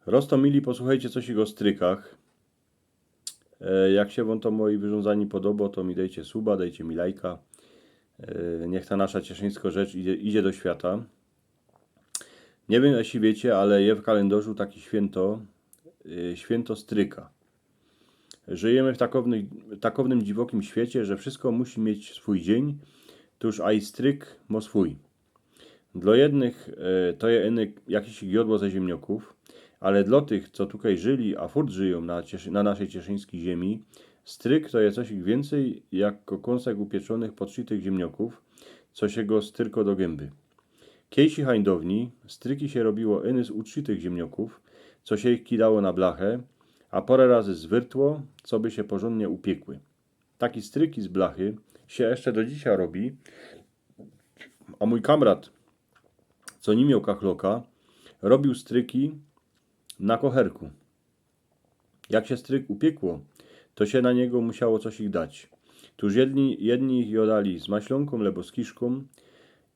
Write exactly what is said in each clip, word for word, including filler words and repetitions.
Roztōmili, posłuchejcie coś o strykach. E, jak sie wōm to moje wyrōndzanie podobo, to mi dejcie suba, dejcie mi lajka. E, niych ta nasza cieszyńsko rzecz idzie, idzie do świata. Niy wiym, jeśli wiycie, ale je w kalendŏrzu takie świynto, e, świynto stryka. Żyjymy w takownym, takownym dziwokim świecie, że wszystko musi mieć swōj dziyń, tōż aj stryk mo swōj. Dlo jednych, e, to je ino jakeś jodło ze ziymniŏkōw, ale dlo tych, co tukej żyli, a furt żyjōm na, cieszy-, na naszej cieszyńskij ziymi, stryk to je coś wiyncyj jak kōnsek upieczōnych, podszitych ziymniŏkōw, co sie go styrko do gymby. Kejsi hań downi stryki sie robiło ino z utrzitych ziymniŏkōw, co sie ich kidało na blachę, a pŏrã razy zwyrtło, coby sie porzōndnie upiykły. Taki stryki z blachy sie jeszcze do dzisiej robi, a mōj kamrat, co niy mioł kachloka, robiōł stryki na kocherku. Jak sie stryk upiykło, to sie na niego musiało coś ich dać. Tōż jedni, jedni ich jŏdali z maślōnkōm lebo z kiszkōm,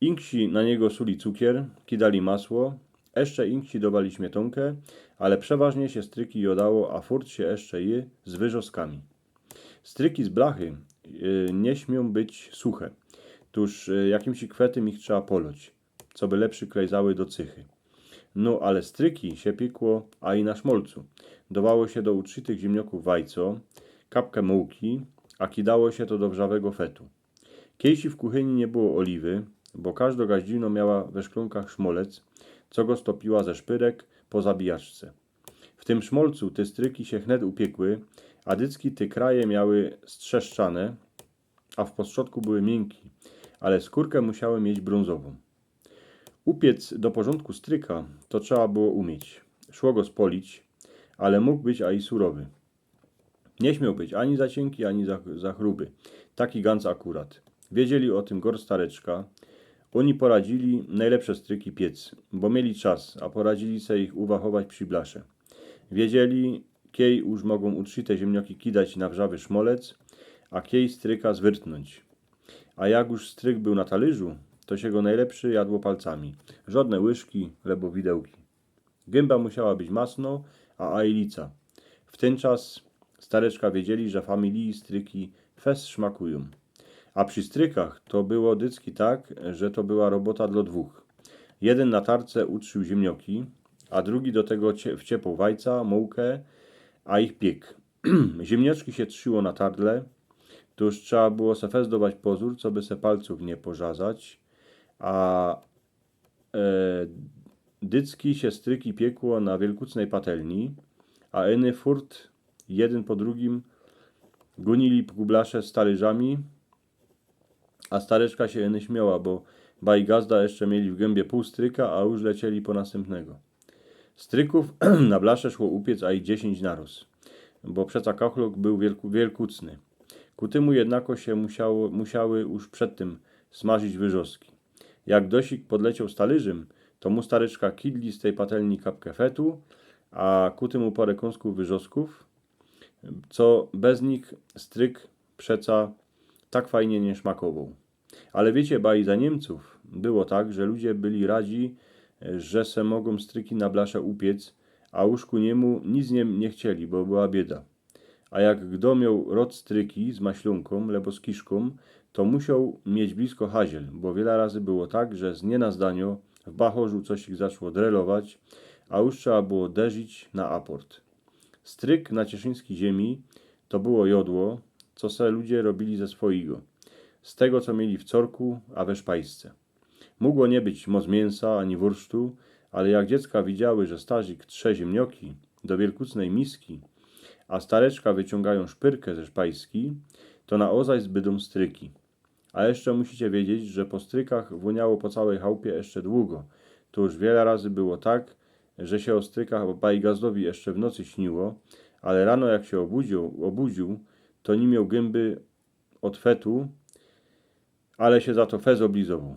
inksi na niego suli cukier, kidali masło, jeszcze inksi dŏwali śmietōnkã, ale przeważnie sie stryki jŏdało, a furt sie jeszcze je z wyrzoskami. Stryki z blachy, y, niy śmiōm być suche, tōż, y, jakimś kwetym ich trzeba polŏć, coby lepszy klejzały do cychy. No, ale stryki sie piykło, a i na szmolcu. Dŏwało sie do utrzitych ziymniŏkōw wajco, kapkã mōłki, a kidało sie to do wrzawego fetu. Kejsi w kuchyni niy było ôliwy, bo kożdo gaździno miała we szklōnkach szmolec, co go stopiła ze szpyrek po zabijaczce. W tym szmolcu te stryki sie chnet upiykły, a dycki te kraje miały strzeszczane, a w postrzodku były miynki, ale skōrkã musiały mieć brōnzowōm. Upiec do porzōndku stryka to trzeba było umieć. Szło go spolić, ale mōg być a i surowy. Niy śmioł być ani za ciynki, ani za, za chruby. Taki ganc akurat. Wiedzieli ô tym gort stareczka. Ôni poradzili nojlepsze stryki piec, bo mieli czas, a poradzili se ich uwachować przi blasze. Wiedzieli, kej już mogōm utrzite ziymniŏki kidać na wrzawy szmolec, a kej stryka zwyrtnōńć. A jak już stryk bōł na talyżu, to sie go nojlepszy jadło palcami. Żŏdne łyżki lebo widełki. Gymba musiała być masno, a ajlica. W tyn czas stareczka wiedzieli, że familiji stryki fest szmakujōm. A przi strykach to było dycki tak, że to była robota dlo dwōch. Jedyn na tarce utrził ziymniŏki, a drugi do tego cie-, wciepōł wajca, mōłkã, a ich piykł. Ziymniŏczki sie trziyło na tardle, to już trzeba było se fest dŏwać pozōr, coby se palcōw niy porzazać, a, e, dycki sie stryki piykło na wielkucnej patelni, a iny furt jedyn po drugim gōnili ku blasze z talyżami, a stareczka sie iny śmioła, bo bajgazda jeszcze mieli w gymba pōł stryka, a już lecieli po nastympnego. Strykōw na blasze szło upiec a i dziesiyńć naroz, bo przeca kachlok bōł wielku-, wielkucny. Ku tymu jednako sie musiało, musiały już przed tym smażyć wyrzoski. Jak dosik podlecioł z talyżym, to mu stareczka kidli z tyj patelni kapkã fetu, a ku tymu pŏrã kōnskōw wyrzoskōw, co bez nich stryk przeca tak fajnie niy szmakowoł. Ale wiycie, baj za Niymcōw było tak, że ludzie byli radzi, że se mogōm stryki na blasze upiec, a już ku niymu nic niy, niy chcieli, bo była bieda. A jak gdo mioł rŏd stryki z maślōnkōm lebo z kiszkōm, to musioł mieć blisko haziel, bo wiela razy było tak, że z nienazdanio w bachŏrzu coś ich zaczło drelować, a już trzeba było derzić na aport. Stryk na cieszyńskij ziymi to było jodło, co se ludzie robili ze swojigo, z tego, co mieli w corku a we szpajsce. Mogło niy być moc miynsa ani wursztu, ale jak dziecka widziały, że starzik trze ziymniŏki do wielkucnej miski, a stareczka wyciōngajōm szpyrkã ze szpajski, to na ôzajst bydōm stryki. A jeszcze musicie wiedzieć, że po strykach wōniało po cołkij chałpie jeszcze dugo. To już wiela razy było tak, że sie ô strykach bajgazdowi jeszcze w nocy śniło, ale rano, jak sie ôbudziōł, ôbudziōł, to niy mioł gymby ôd fetu, ale sie za to fest ôblizowoł.